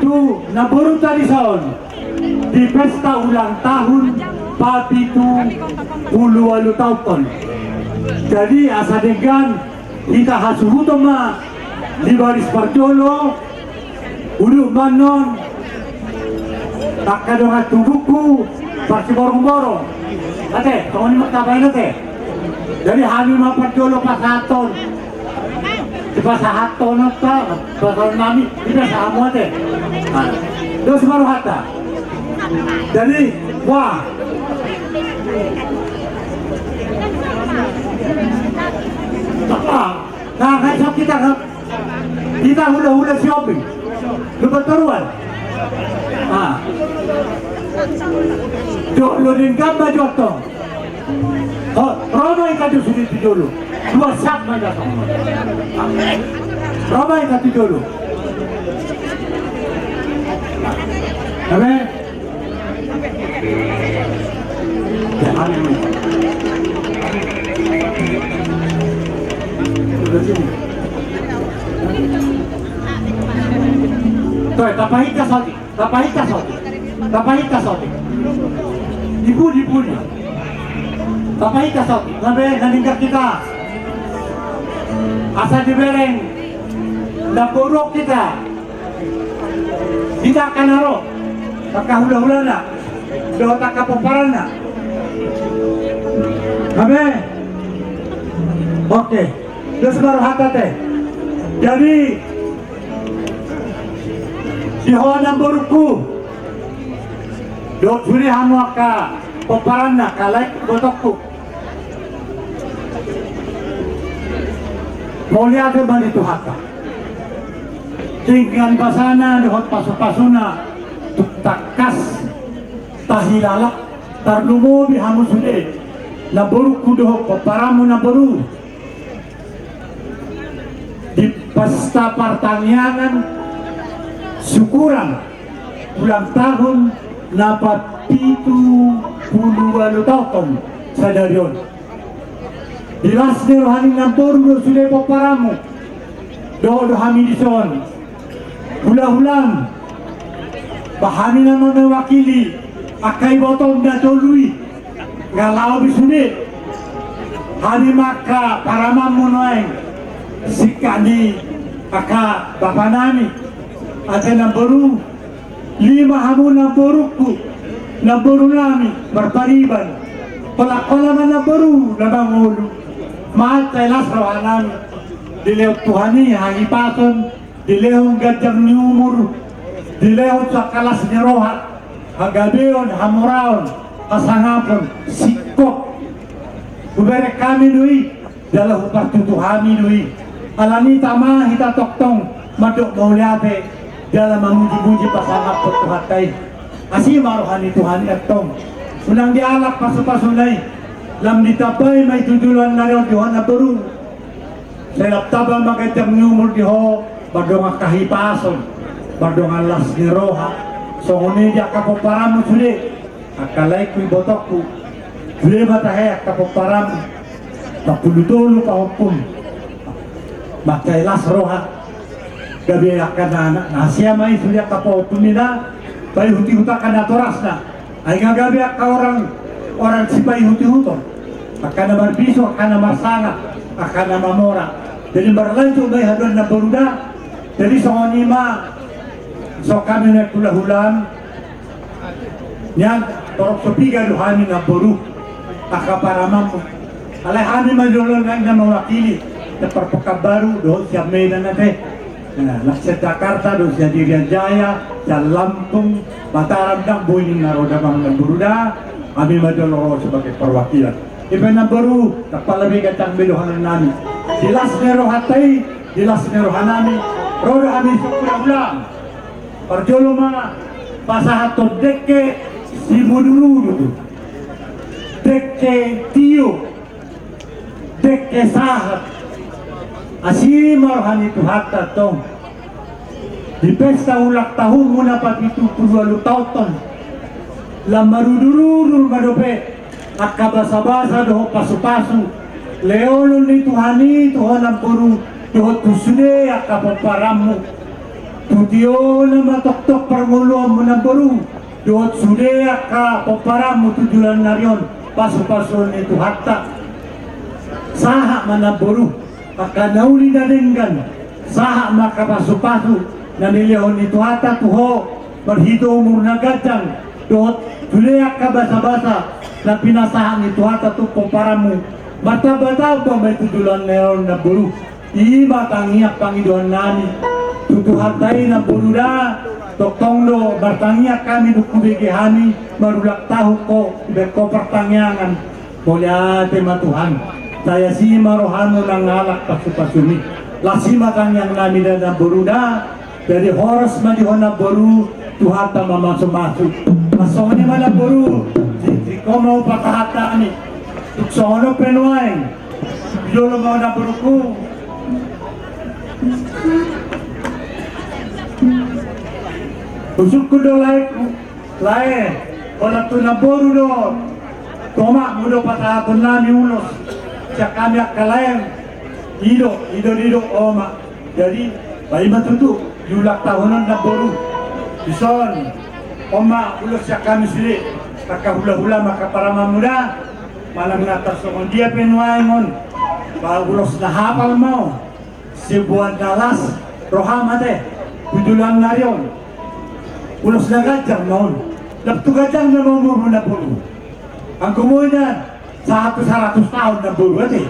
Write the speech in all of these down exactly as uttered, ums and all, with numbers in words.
Tu namboru ta dison di pesta ulang tahun papitu pulu ualu taon on. Jadi asa denggan hita hasuhuton ma di baris parjolo, udut ma annon angka dongan tubungku parsiborongborong. Ate, songon i ma tabaen ate. Jadi hami ma parjolo pasahathon. Dipasahathon on ta, pasahathon nami, dipasahat hamu ate. Nah, dos ma rohanta. Jadi, wah. Apa? Nah, kan sok hita kan. Hita hulahula Sihombing. Lumban Toruan. Ah. Jolo denggan ma jo antong. Ho, ro ma hita jo sude tu jolo. Dua sat ma hita songon. Ro ma hita tu jolo. Amen. Toe, tapahingkas hoti. Tapahingkas hoti. Tapahingkas hoti. Di pudi, di pudi. Tapahingkas hoti. Gabe na denggan hita. Asa dibereng. Ndang boru hita. Hita angka na ro. Angka hulahulana. Dohot angka pomparanna. Gabe. Oke. Dos ma rohanta ate. Jadi, di ho namborungku, dohot sude hamu angka pomparanna, angka lae ibotongku. Mauliate ma di Tuhanta. Denggan basana dohot pasupasuna, tung tangkas tahilala, tarlumobi hamu sude namborungku dohot pomparanmu namboru. Di pesta partangiangan syukuran ulang tahun na papitu pulu ualu taon sadari on. Di las ni roha ni namboru do sude pomparanmu. Dohot do hami dison. Hulahulam. Ba hami nama mewakili angka ibotom na tolu i. Nga laho be sude. Hami ma angka paramanmu nuaeng. Singkat ni angka bapanami. Ate namboru. Lima hamu namborungku. Namboru nami marpariban. Holan-holan ma namboru na mangolu. Mansai las rohanami. Dilehon Tuhan i hahipason. Dilehon ganjang ni umur, dilehon tu angka las ni roha, hagabeon, hamoraon, hasangapon, singkop. Hubereng hami do i, jala hupartutu hami do i. Alani i tama hita tongtong mandok mauliate, jala mamujimuji pasangaphon Tuhanta i. Asi ma roha ni Tuhan i antong. Unang dialap pasupasuna i, lam ditambai ma i tu joloan ni ari on di ho namboru. Sai lam tamba ma ganjang ni umur di ho, mardongan hahipason, mardongan las ni roha, songon i di angka pomparanmu sude, angka laengku ibotongku, sude ma tahe angka pomparanmu, sampulu tolu pahompum, mansai las roha, gabe angka na, na, na hasea ma i sude angka pahompum i na, paihutihut angka natorasna, Ai nga gabe angka orang, orang sipaihutihuton. Angka na marbisuk, angka na marsangap, angka na mamora. Jadi marlanjut ma i haduan namboru da. Jadi songon i ma, songon hami na hulahulam. Nian torop so piga do hami namboru. Angka paramanmu. Alai hami ma jolo na mewakili. Sian Pekanbaru dohot sian Medan ate. Nah, laos sian Jakarta dohot sian Irian Jaya, sian Lampung, Mataram, ndang boi ninna ro damang namboru da, hami ma jolo ro sebagai perwakilan. I pe namboru, ndang pala be ganjang be dohonon nami. Di las ni rohanta i, di las ni roha nami, ro do hami sian hulahulam. Parjolo ma pasahathon dengke simudurudur. Dengke tio. Dengke sahat. Asi ma roha ni Tuhanta tong. Di pesta ulang tahunmu na papitu pulu ualu taon on. Lam marudurudur ma dope angka basabasa dohot pasupasu. Lehonon ni Tuhan i tu ho namboru dohot tu sude angka pomparanmu. Tu tio nama toktok parngoluanmu namboru, dohot sude angka pomparanmu tu joloan ni ari on, pasupasuon ni Tuhanta. Sahat ma namboru, angka na uli na denggan, sahat ma angka pasupasu na nilehon ni Tuhanta tu ho, marhite umur na ganjang, dohot sude angka basabasa na pinasahat ni Tuhanta tu pomparanmu, martambatamba ma i tu joloan ni ari on namboru. I ma tangiang pangidoannami tu Tuhanta i namboru da. Tongtong do martangiang hami dung hubege hami, marulak tahun ho, dibaen ho partangiangan. Mauliate ma Tuhan. Sai asi ma rohamu nang halak pasupasumi. Las i ma tangiangnami da namboru da. Jadi horas ma di ho namboru, Tuhanta ma mamasumasu. Las songon i ma namboru. Di, di ho ma hupasahat hami. Tung songon on pe nuaeng. Jolo ma ho namboruku. Husungkun do laengku. Lae, holan tu namboru do. Tu omakmu do pasahatonnami ulos. Sian hami angka laeng. I do, i do, i do, omak. Jadi, ba i ma tutu, di ulang tahun on namboru. Dison, on ma ulos sian hami sude, angka hulahula ma angka parumaenmu da, manang na tarsongon dia pe nuaeng on, ba ulos na hapal ma on, siboan na las roham ate, tu joloan ni ari on, ulos na ganjang ma on, lam tu ganjang nama umurmu namboru. Anggo muna, sahat tu saratus taon namboru ate.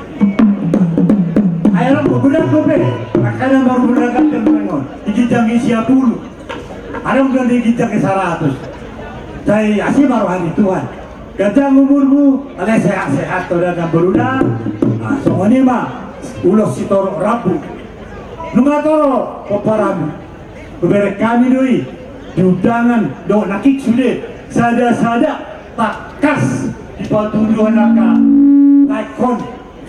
Ai adong do godang dope, makana marumur na ganjang nuaeng on, di ginjang i sia pulu. Adong do di ginjang i saratus. Sai asi ma roha ni Tuhan. Ganjang umurmu, alai sehat-sehat do da namboru da. Nah, songon i ma, ulos sitorop rambu. Nunga torop, pomparanmu. Hubereng hami do i, di undangan, dohot nangkin sude, sada-sada, tangkas, dipatuduhon angka, laengkon,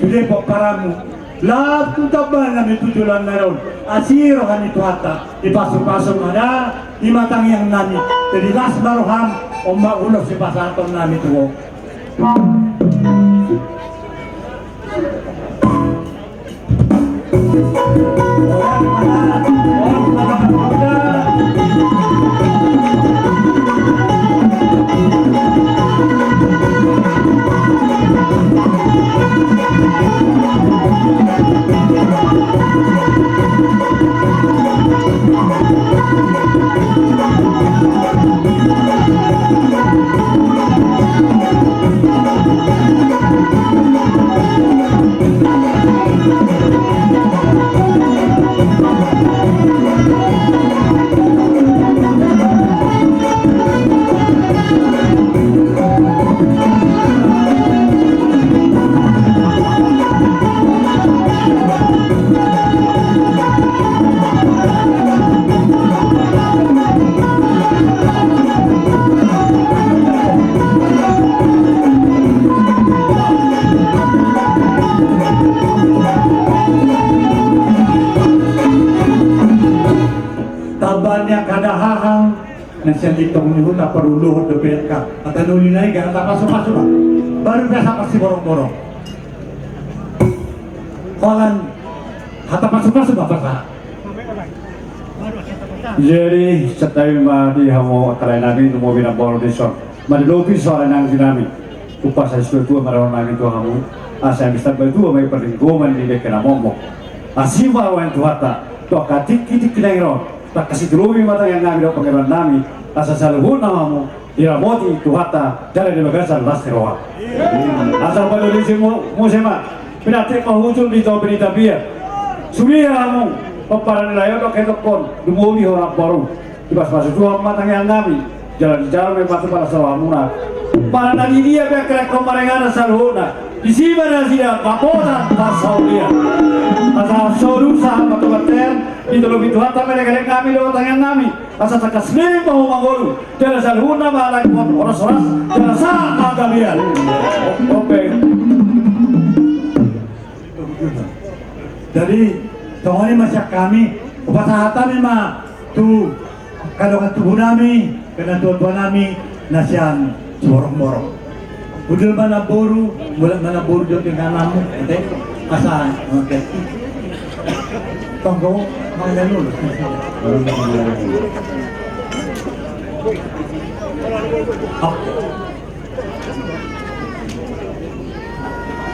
sude pomparanmu. Lam tu tamba nami tu joloan ni ari on, asi roha ni Tuhanta, dipasupasu ma da, i ma tangiangnami, jadi las ma roham, on ma ulos sipasahatonnami tu ho. Tamba ni angka dahahang na sian lintong ni huta, paruluhon dope angka hata na uli na denggan, hata pasupasu ma. Baru biasa pasti borong-borong. Holan hata pasupasu ma pasahat. Jadi, santabi ma di hamu angka laenami, lumobi namboru dison. Madilopi so laenami. Umpasa ni situatua ma dohononnami tu hamu. Asa hami tamba tua ma i parlinggoman ni dengke na momok. Asi ma roha ni Tuhanta tu angka tingki-tingki na ro. Tangkas situlobi ma tangiangnami dohot pangidoannami. Asa saluhutna hamu diramoti Tuhanta jala di bagasan las ni roha. Asa padolismu muse ma, pinantik ma hujur di topi ni tapian. Sude hamu pomparan ni lae on dohot hetokkon, lumobi ho namboru. Dipasupasu Tuhan ma tangiangnami, jala dijalo ma i pasupasu ni rohamuna. Pala na di dia pe angka laengkon marngaran saluhutna, disi ma nasida mamboan parsaulian. Asa solu sahat ma tu bontean, ditolopi Tuhanta ma dengke-dengkenami dohot tangiangnami. Asa tangkas leleng ma hamu mangolu, jala saluhutna ma laengkon horas-horas, jala sahat ma gabean. Oke. Jadi, songon i ma sian hami, hupasahat hami ma tu angka dongan tubunami, angka natuatuanami, na sian Siborongborong. Hundul ma namboru, mulak ma namboru dohot inananmu, ate, asa, oke. Tonggo, mangilanul.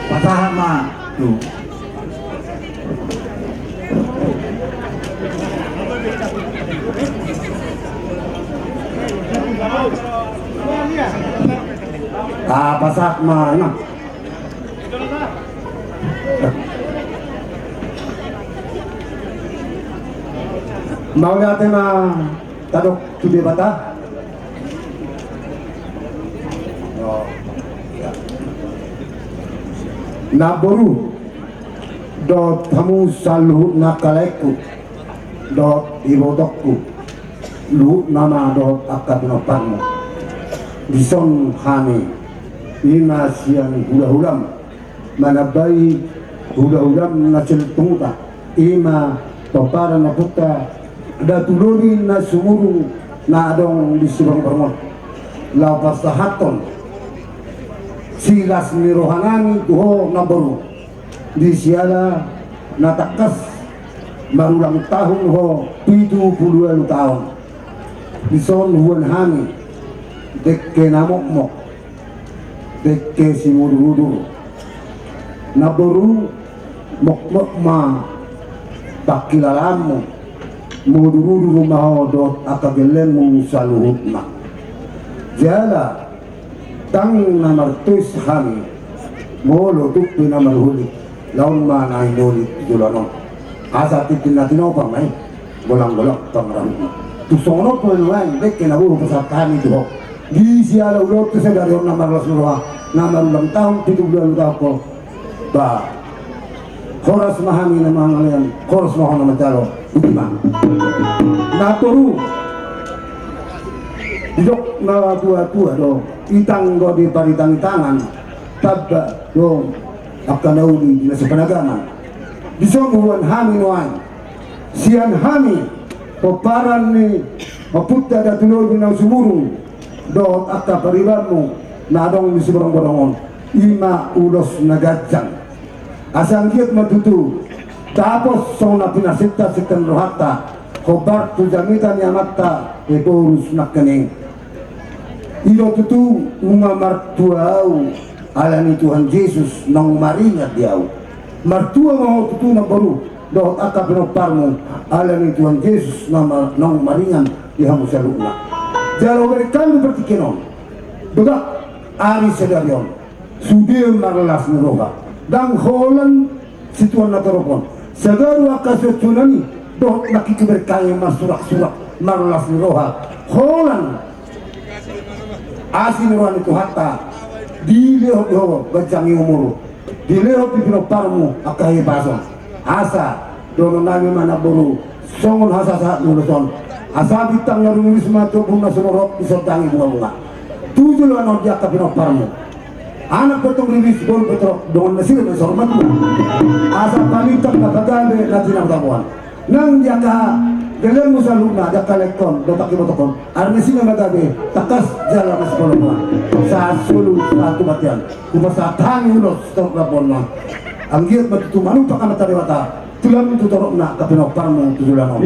Pasahat ma tu. Ah, pasahat ma, nah. Mauliate ma tadok tu Debata. Namboru dohot hamu saluhutna angka laengku dohot ibotongku, luhutna ma dohot angka pinomparmu. Dison hami, i ma sian hulahulam, manambai hulahulam na sian punguta, i ma pomparan ni ompunta Datu Lodi na sumurung na adong di Siborngborong on, laho pasahathon silas ni rohanami tu ho namboru, di siala na tangkas marulang tahun ho pitu pulu ualu taon. Dison huboan hami dengke na mokmok, dengke simudurudur. Namboru, mokmok ma pangkilalaanmu, mudurudur ma ho dohot angka gellengmu saluhutna. Jala ndang na martois hami molo tung pe na marholit, laon ma na hinolit joloan on. Asa tintin na tinopa ma i, golanggolang pangarahutna. Tung songon on pe nuaeng dengke na boi pasahat hami tu ho, di siala ulaonta sadari on na marlas ni roha, na marulang tahun pitu pulu ualu taon ho. Ba, horas ma hami na mangalean, horas ma ho na manjalo. Boti ma. Namboru, didok natuatua do, itang do diparitangitangan, tamba do angka na uli di na sipanagaman. Dison huboan hami nuaeng sian hami pomparan ni ompunta Datu Lodi na sumurung dohot angka paribanmu na adong di Siborongborong on, i ma ulos na ganjang. Asa anggiat ma tutu dapot songon na pinasinta singkon rohanta, hombar tu jamita ni amanta Ephorus nangkining. I do tutu nunga martua ahu ala ni Tuhan Jesus naung maringan di ahu. Martua ma ho tutu namboru dohot angka pinomparmu ala ni Tuhan Jesus na ma-, naung maringan di hamu saluhutna. Jala hubereng hami partingkian on, bebak ari sadari on, sude marlas ni roha, ndang holan situan na torop on. Sagaru angka suansuanan i dohot nangkin hubereng hami marsuraksurak marlas ni roha, holan asi ni roha ni Tuhanta, dilehon di ho ganjang ni umur, dilehon di pinomparmu angka hahipason. Asa dohononnami ma namboru songon hasasahat ni ulos on: Asa bintang na rumiris ma tu ombun na sumorop disondangi bungabunga. Tu joloan on di angka pinomparmu, anak pe tong riris, boru pe torop, dongan na sirip na saur matua. Asa pamintak na pagabe na tinabotabo an nang di angka gellengmu saluhutna, di angka laengkon dohot angka ibotongkon. Ari na sina ma gabe, tangkas jala na sipolomoan, sahat solu sahat tu bontean. Hupasahat hami ulos torop rambu on ma. Anggiat ma tutu manumpak Amanta Debata tulang tu toropna angka pinomparmu tu joloan on.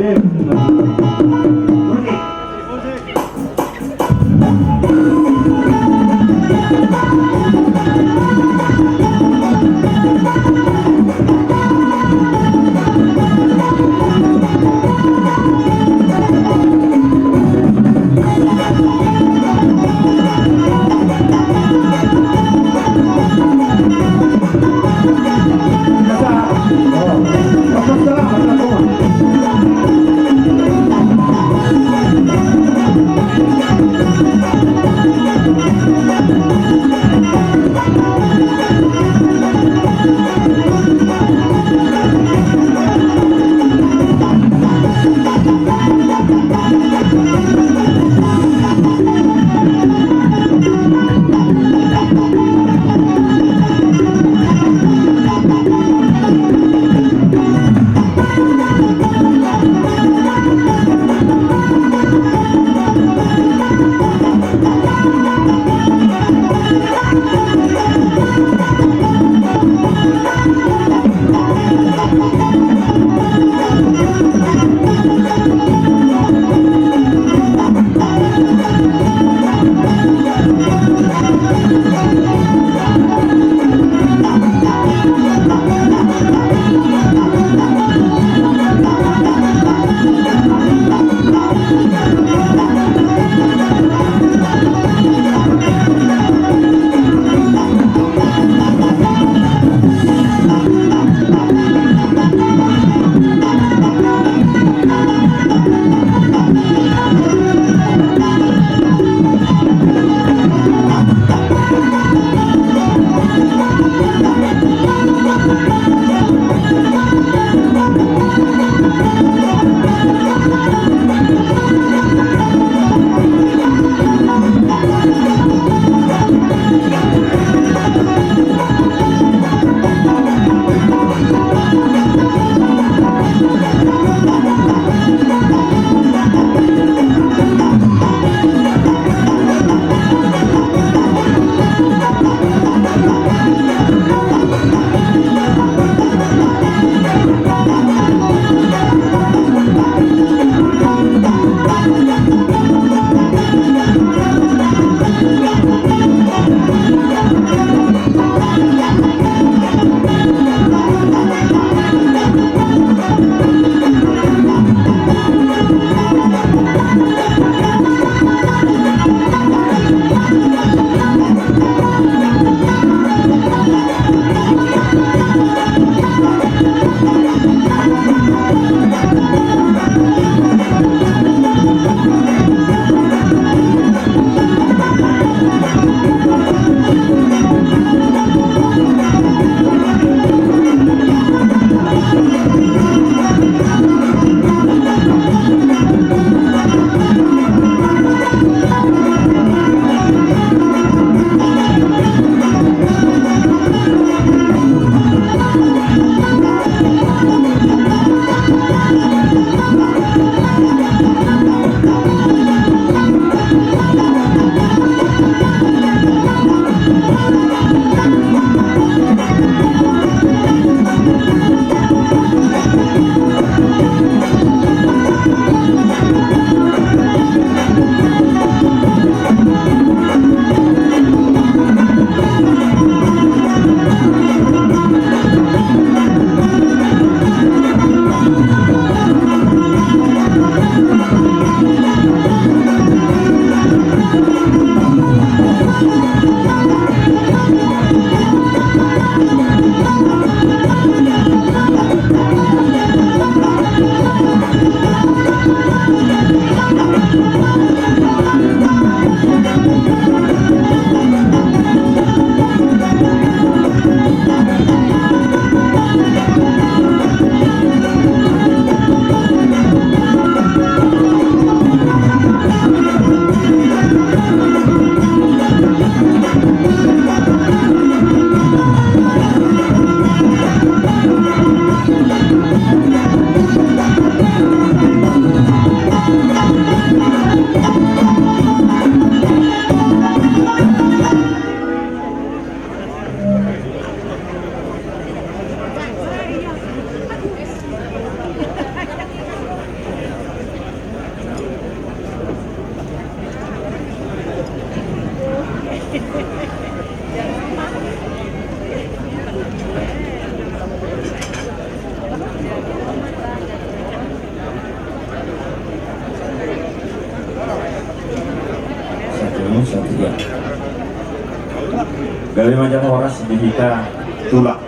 Gabe ma jala horas di hita tulang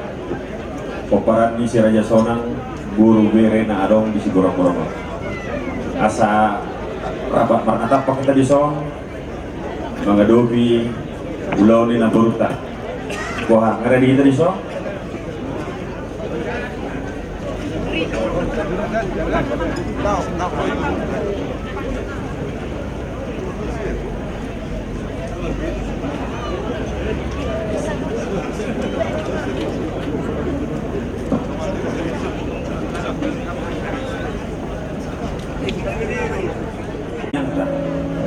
pomparan ni Si Raja Sonang boru bere na adong di Siborongborong on. Asa rap marnatampak hita dison mangadopi ulaon ni namborunta. Boha, nga redi hita dison?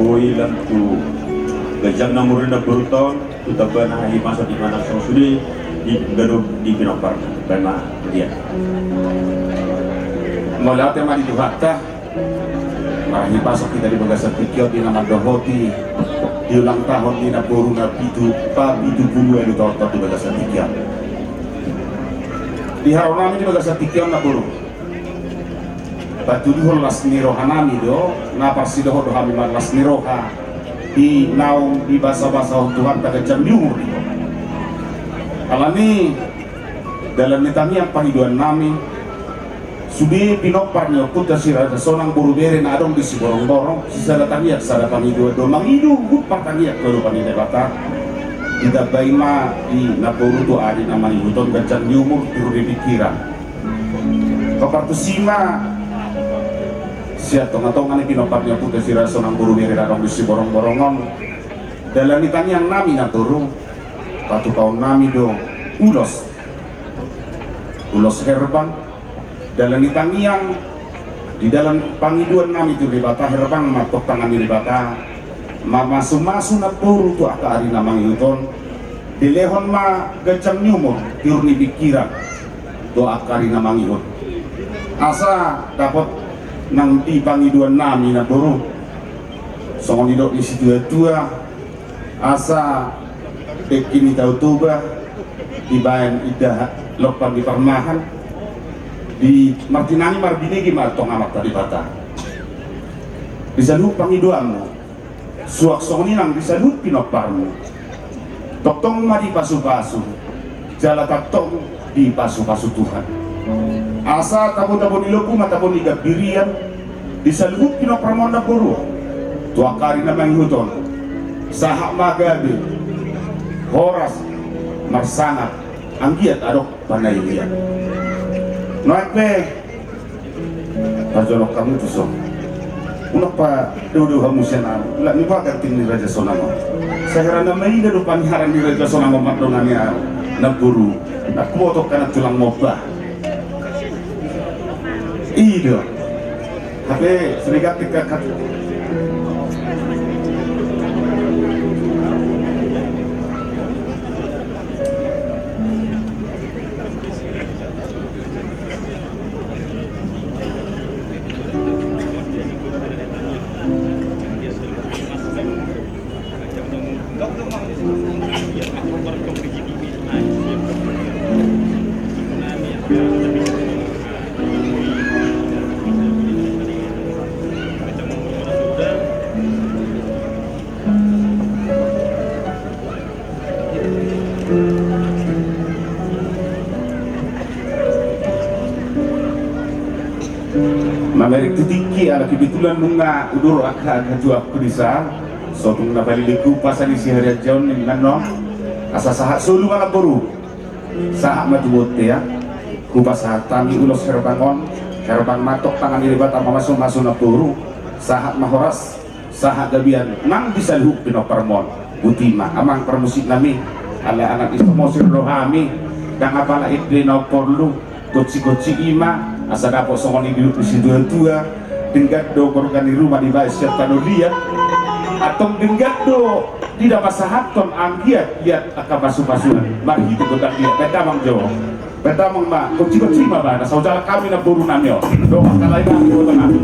Boi lam tu ganjang na umur ni namborunta on, tu tamba na hahipason, di mana songon sude di ganup di pinompar, baen ma dia. Mauliate ma di Tuhanta, marhahipason hita di bagasan tingki on di na mandohoti di ulang tahun ni namboru na pitu, papitu pulu ualu taon di bagasan tingki on. Di haroro nami di bagasan tingki on namboru, patuduhon las ni roha nami do, na parsidohot do hami marlas ni roha di naung dibasabasahon Tuhanta ganjang ni umur di ho. Alani dalan ni tangiang pangidoan nami, sude pinompar ni ompunta Si Raja Sonang boru bere na adong di Siborongborong, sisada tangiang sada pangidoan do mangido huhut partangiang tu adopan ni Debata, ditambai ma di namboru tu ari na mangihut on ganjang ni umur, tiur ni pingkiran. Papartusi ma sian tongatonga ni pinompar ni ompunta Si Raja Sonang boru bere na adong di Siborongborong on, dalan ni tangiang nami namboru, patupaon nami do ulos, ulos herbang, dalan ni tangiang, di dalan pangidoan nami tu Debata, herbang ma tong tangan ni Debata, mamasumasu namboru tu angka ari na mangihut on, dilehon ma ganjang ni umur, tiur ni pingkiran, tu angka ari na mangihut. Asa dapot nang di pangidoan nami namboru, songon nidok ni situatua, asa dengke ni Tao Toba dibaen indahan lompan ni parmahan, di martinangi marbinege ma tong Amanta Debata. Di saluhut pangidoanmu, suang songon i nang di saluhut pinomparmu, tongtong ma dipasupasu, jala tongtong dipasupasu Tuhan. Asa tabotabo ni lombu ma tabo ni gambirian di saluhut pinomparmuna namboru tu angka ari na mangihut on, sahat ma gabe, horas, marsangap, anggiat adong panailian. Nuaeng pe, parjolo hamu tuson. Unang padodo hamu sian ahu, lak ni bagan ting ni Raja Sonang on. Sai hera na maila do paniharan ni Raja Sonang on mandongani ahu, namboru. Nang huboto kanan tulang mopa. I do. Hape suriga tingkat. Mamereng tu tingki, ala kebetulan nunga udur angka, angka tuangku disa, so tung na palilingku pasa ni si harian jaon ni nano, asa sahat solu ma namboru, sahat ma tu bontean, hupasahat hami ulos herbang on, herbang ma tong tangan ni Debata mamasumasu namboru, sahat ma horas, sahat gabean nang di saluhut pinomparmon. Botima amang parmusik nami, ala anak ni Samosir do hami, ndang apala ende na umporlu, gonsi-gonsi i ma, asa dapot songon i didok ni situatua, denggan do gorga ni ruma dibaen sian tano liat, antong denggan do dipasahathon anggiat liat angka pasupasuan, marhite gondang liat, baen damang jo. Baen damang ma, gonsi-gonsi ma ba, na saojalan hami namboru nami on. Dohot halai nami dohot nami.